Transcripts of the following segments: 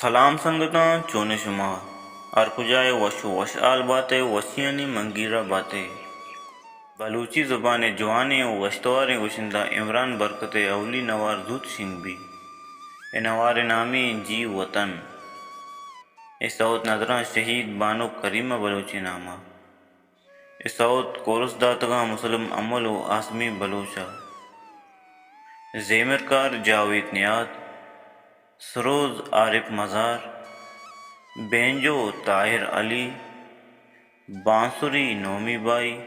سلام سنگتاں، چون شما؟ ہر کجا ئے وش و وشحال بات ئے، وشیانی منگیرا بات ئے۔ بلوچی زبان ءِ جوانیں و وشتواریں گشندہ عمران برکت ءِ اولی نوار زوت شنگ بی۔ اے نوار ءِ نام ایں جی وطن۔ اے سوت ندراں شہید بانک کریمہ بلوچ ءِ نام ءَ۔ اے سوت کورس داتگاں مسلم امل و آسمی بلوچ ءَ۔ زیمرکار جاوید نیاد، سروز عارف مزار، بینجو طاہر علی، بانسری نومی بائی،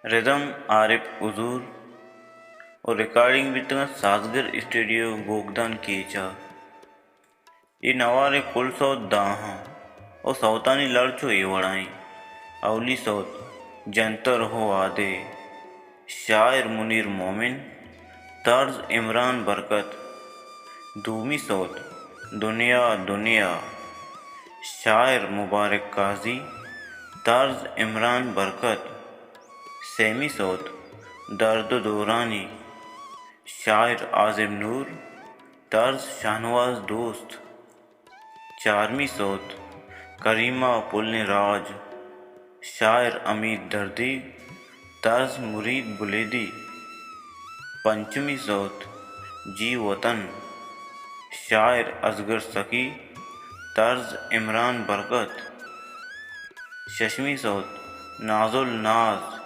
ردم عارف حضور و ریکارڈنگ بیتگ اَنت سازگر اسٹوڈیو گوگدان کیچ ءَ۔ اے نوار ءِ کل سوت دہ آں و سوتانی لڑ چو اے وڑا ایں۔ اولی سوت جنتر ہو آدے، شاعر منیر مومن، طرز عمران برکت۔ دومی سوت دنیا دنیا، شاعر مبارک قاضی، طرز عمران برکت۔ سیمی سوت درد و دورانی، شاعر عازم نور، طرز شاہنواز دوست۔ چارمی سوت کریمہ پلیں راج، شاعر حمید دردیگ، طرز مرید بلیدی۔ پنچمی سوت جی وطن، شاعر اصغر سخی، طرز عمران برکت۔ ششمی سوت نازل ناز،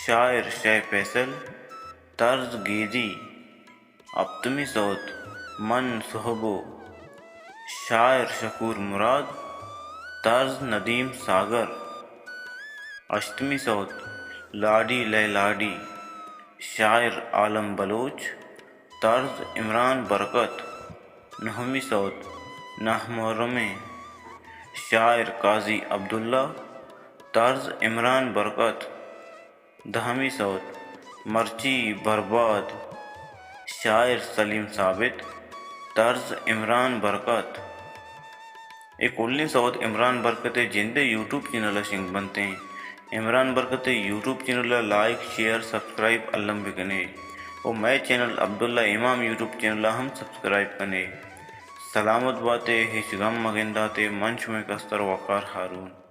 شاعر شے فیصل، طرز گیدی۔ ہپتمی سوت من سہبو، شاعر شکور مراد، طرز ندیم ساگر۔ ہشتمی سوت لاڈی لے لاڈی، شاعر عالم بلوچ، طرز عمران برکت۔ نہمی سوت نہ محرمیں، شاعر قاضی عبداللہ، طرز عمران برکت۔ دہمی سوت مرچی برباد، شاعر سلیم ثابت، طرز عمران برکت۔ اے کلیں سوت عمران برکت ءِ جند ءِ یوٹیوب چینل ءَ شنگ بنت ایں۔ عمران برکت ءِ یوٹیوب چینل ءَ لائک، شیئر، سبسکرائب الم بکنے و مئے چینل عبداللہ امام یوٹیوب چینل ءَ ہم سبسکرائب کنے۔ سلامت باتے، ہچ گم مگنداتے، من شمئے کستر وقار ہارون۔